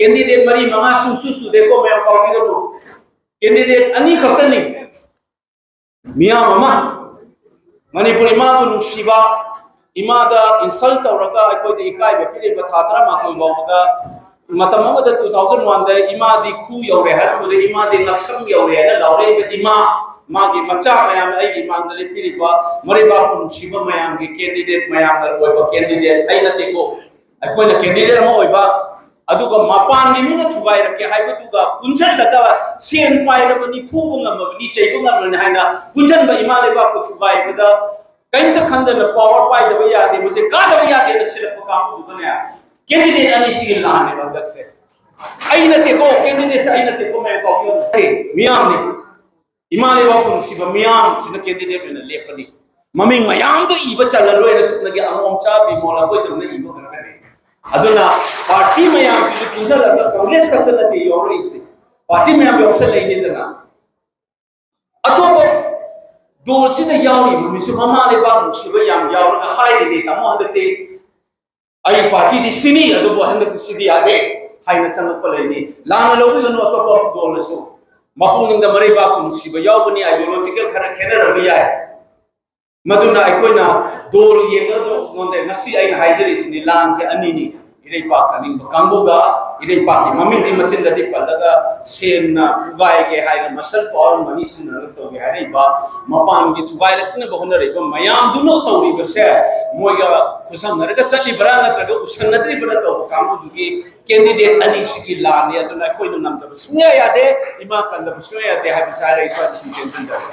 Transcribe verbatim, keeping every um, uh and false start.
Candidate ꯃꯔꯤ ꯃꯉꯥ ꯁꯨꯡꯁꯨ ꯁꯨꯗꯦꯀꯣ, ꯃꯌꯥꯝ ꯀꯥꯎꯕꯤꯒꯅꯨ꯫ ꯀꯦꯟꯗꯤꯗꯦꯠ ꯑꯅꯤ ꯈꯛꯇꯅꯤ꯫ ꯃꯤꯌꯥꯝ ꯑꯃ ꯃꯅꯤꯄꯨꯔ ꯏꯃꯥꯕꯨ ꯅꯨꯡꯁꯤꯕ, ꯏꯃꯥꯗ ꯏꯟꯁꯜ ꯇꯧꯔꯒ ꯑꯩꯈꯣꯏꯗ ꯏꯀꯥꯏꯕ ꯄꯤꯔꯤꯕ ꯊꯥ ꯇꯔꯥꯃꯥꯊꯣꯏ ꯐꯥꯎꯕꯗ, ꯃꯇꯝ ꯑꯃꯗ two thousand one ꯗ ꯏꯃꯥꯗꯤ ꯈꯨ ꯌꯧꯔꯦ ꯍꯥꯏꯔꯝꯕꯗ ꯏꯃꯥꯗꯤ ꯉꯛꯁꯝ ꯌꯧꯔꯦ ꯍꯥꯏꯅ ꯂꯥꯎꯔꯛꯏꯕ ꯏꯃꯥ, ꯃꯥꯒꯤ ꯃꯆꯥ ꯃꯌꯥꯝ, ꯑꯩꯒꯤ ꯏꯃꯥꯡꯗ ꯂꯦꯞꯄꯤꯔꯤꯕ ꯃꯔꯩꯕꯥꯛꯄꯨ ꯅꯨꯡꯁꯤꯕ ꯃꯌꯥꯝꯒꯤ ꯀꯦꯟꯗꯤꯗꯦꯠ ꯃꯌꯥꯝꯅ ꯑꯣꯏꯕ ꯀꯦꯟꯗꯤꯗꯦꯠ ꯑꯩ ꯅꯠꯇꯦꯀꯣ꯫ ꯑꯩꯈꯣꯏꯅ ꯀꯦꯟꯗꯤꯗꯦꯠ ꯑꯃ ꯑꯣꯏꯕ, ꯑꯗꯨꯒ ꯃꯄꯥꯟꯒꯤ ꯃꯤꯅ ꯊꯨꯒꯥꯏꯔꯛꯀꯦ ꯍꯥꯏꯕꯗꯨꯒ ꯄꯨꯟꯁꯤꯜꯂꯒ ꯁꯦꯟ ꯄꯥꯏꯔꯕꯅꯤ, ꯐꯨꯕ ꯉꯝꯃꯕꯅꯤ, ꯆꯩꯕ ꯉꯝꯃꯕꯅꯤ ꯍꯥꯏꯅ ꯄꯨꯟꯁꯤꯟꯕ ꯏꯃꯥ ꯂꯩꯕꯥꯛꯄꯨ ꯊꯨꯒꯥꯏꯕꯗ ꯀꯔꯤꯝꯇ ꯈꯟꯗꯅ ꯄꯋꯥꯔ ꯄꯥꯏꯗꯕ ꯌꯥꯗꯦ, ꯃꯁꯦ ꯀꯥꯗꯕ ꯌꯥꯗꯦꯅ ꯁꯤꯜꯂꯛꯄ ꯀꯥꯡꯕꯨꯗꯨꯒꯅꯦ, ꯀꯦꯟꯗꯤꯗꯦꯠ ꯑꯅꯤꯁꯤꯒꯤ ꯂꯥꯟꯅꯦꯕ ꯍꯟꯗꯛꯁꯦ꯫ ꯑꯩ ꯅꯠꯇꯦꯀꯣ, ꯀꯦꯟꯗꯤꯗꯦꯠꯁꯦ ꯑꯩ ꯅꯠꯇꯦꯀꯣ, ꯃꯌꯥꯝ ꯀꯥꯎꯕꯤꯌꯨ, ꯃꯤꯌꯥꯝꯅꯤ꯫ ꯏꯃꯥ ꯂꯩꯕꯥꯛꯄꯨ ꯅꯨꯡꯁꯤꯕ ꯃꯤꯌꯥꯝꯁꯤꯅ ꯀꯦꯟꯗꯤꯗꯦꯠ ꯑꯣꯏꯅ ꯂꯦꯞꯄꯅꯤ꯫ ꯃꯃꯤꯡ ꯃꯌꯥꯝꯗꯣ ꯏꯕ ꯆꯜꯂꯔꯣꯏꯅ ꯁꯨꯞꯅꯒꯤ ꯑꯉꯣꯝ ꯆꯥꯕꯤ ꯃꯣꯜ ꯑꯩꯈꯣꯏ ꯆꯨꯝꯅ ꯏꯕ ꯉꯥꯛꯇꯅꯤ꯫ ꯑꯗꯨꯅ ꯄꯥꯔꯇꯤ ꯃꯌꯥꯝꯁꯤꯁꯨ ꯄꯨꯟꯁꯤꯜꯂꯒ ꯀꯪꯒ꯭ꯔꯦꯁ ꯈꯛꯇ ꯅꯠꯇꯦ ꯌꯥꯎꯔꯛꯏꯁꯦ, ꯄꯥꯔꯇꯤ ꯃꯌꯥꯝ ꯌꯥꯎꯁꯜꯂꯛꯏꯅꯤꯗꯅ꯫ ꯑꯇꯣꯞꯄ ꯗꯣꯜꯁꯤꯗ ꯌꯥꯎꯔꯤꯕ ꯃꯤꯁꯨ ꯃꯃꯥ ꯂꯩꯕꯥꯛ ꯅꯨꯡꯁꯤꯕ ꯌꯥꯝ ꯌꯥꯎꯔꯒ ꯍꯥꯏꯔꯤꯅꯤ, "ꯇꯥꯃꯣ, ꯍꯟꯗꯛꯇꯤ ꯑꯩ ꯄꯥꯔꯇꯤꯗꯤ ꯁꯤꯅꯤ, ꯑꯗꯨꯕꯨ ꯍꯟꯗꯛꯇꯤ ꯁꯤꯗꯤ ꯌꯥꯗꯦ" ꯍꯥꯏꯅ ꯆꯪꯉꯛꯄ ꯂꯩꯅꯤ꯫ ꯂꯥꯟꯅ ꯂꯧꯕꯤꯒꯅꯨ, ꯑꯇꯣꯞꯄ ꯗꯣꯜꯅꯁꯨ ꯃꯄꯨꯛꯅꯤꯡꯗ ꯃꯔꯩꯕꯥꯛꯄꯨ ꯅꯨꯡꯁꯤꯕ ꯌꯥꯎꯕꯅꯤ, ideological ꯈꯔ ꯈꯦꯠꯅꯔꯝꯕ ꯌꯥꯏ꯫ ꯃꯗꯨꯅ ꯑꯩꯈꯣꯏꯅ ꯗꯣꯜ ꯌꯦꯡꯉꯒ ꯉꯣꯟꯗ ꯉꯁꯤ ꯑꯩꯅ ꯍꯥꯏꯖꯔꯤꯁꯤꯅꯤ, ꯂꯥꯟꯁꯦ ꯑꯅꯤꯅꯤ, ꯏꯔꯩꯄꯥꯛ ꯀꯟꯅꯤꯡꯕ ꯀꯥꯡꯕꯨꯒ ꯏꯔꯩꯄꯥꯛꯀꯤ ꯃꯃꯤꯡꯗꯤ ꯃꯆꯤꯟꯗꯗꯤ ꯄꯜꯂꯒ ꯁꯦꯟꯅ ꯐꯨꯒꯥꯏꯒꯦ ꯍꯥꯏꯅ muscle power money ꯁꯤꯖꯤꯟꯅꯔꯒ ꯇꯧꯒꯦ ꯍꯥꯏꯔꯛꯏꯕ, ꯃꯄꯥꯟꯒꯤ ꯊꯨꯒꯥꯏꯔꯛꯅꯕ ꯍꯣꯠꯅꯔꯛꯏꯕ ꯃꯌꯥꯝꯗꯨꯅ ꯇꯧꯔꯤꯕꯁꯦ, ꯃꯣꯏꯒ ꯈꯨꯠꯁꯝꯅꯔꯒ ꯆꯠꯂꯤꯕ꯭ꯔꯥ ꯅꯠꯇ꯭ꯔꯒ ꯎꯁꯟꯅꯗ꯭ꯔꯤꯕ꯭ꯔꯥ ꯇꯧꯕ ꯀꯥꯡꯕꯨꯗꯨꯒꯤ ꯀꯦꯟꯗꯤꯗꯦꯠ ꯑꯅꯤꯁꯤꯒꯤ ꯂꯥꯟꯅꯤ꯫ ꯑꯗꯨꯅ ꯑꯩꯈꯣꯏꯅ ꯅꯝꯗꯕ ꯁꯨꯡꯌꯥ ꯌꯥꯗꯦ, ꯏꯃꯥ ꯀꯟꯗꯕ ꯁꯨꯡꯌꯥ ꯌꯥꯗꯦ ꯍꯥꯏꯕꯁꯦ ꯍꯥꯏꯔꯒ ꯑꯩ ꯁ꯭ꯋꯥꯏꯗ ꯁꯨꯝ ꯇꯦꯟꯁꯤꯟꯖꯔꯦ꯫